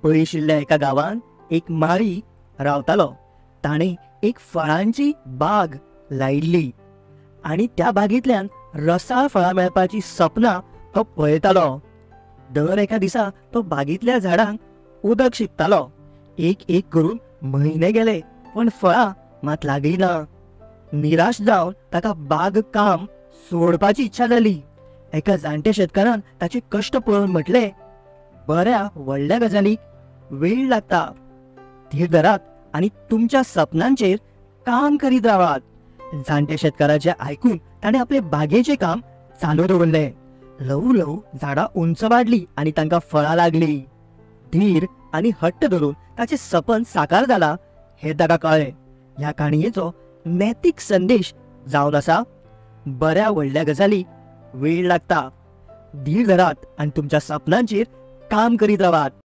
पयशिल्ल्या एका गांवांत एक माळी रावतालो. ताणें एक फळांची बाग लायिल्ली आनी त्या बागेंतल्यान रसाळ फळां मेळपाची सपनां तो पळयतालो. दर एका दिसा तो बागेंतल्या झाडांक उदक शिंपतालो. एक एक करून म्हयने गेले, पण फळां मात लागली ना. निराश जावन ताका बाग काम सोडपाची इच्छा जाली. एका जाणट्या शेतकारान ताचे कश्ट पळोवन म्हटलें, बऱ्या व्हडल्या गजालीक वेळ लागता, धीर धरात आनी तुमच्या सपनांचेर काम करीत रावात. जाणट्या शेतकाराचे आयकून ताणें आपले बागेचें काम चालू दवरलें. ल्हवू ल्हवू झाडां उंच वाडली आनी तांकां फळां लागली. धीर आनी हट्ट धरून ताचें सपन साकार जाला हें ताका कळ्ळें. ह्या काणयेचो नैतीक संदेश जावन आसा, बऱ्या व्हडल्या गजालीक वेळ लागता, धीर धरात आनी तुमच्या सपनांचेर काम करीत रावात.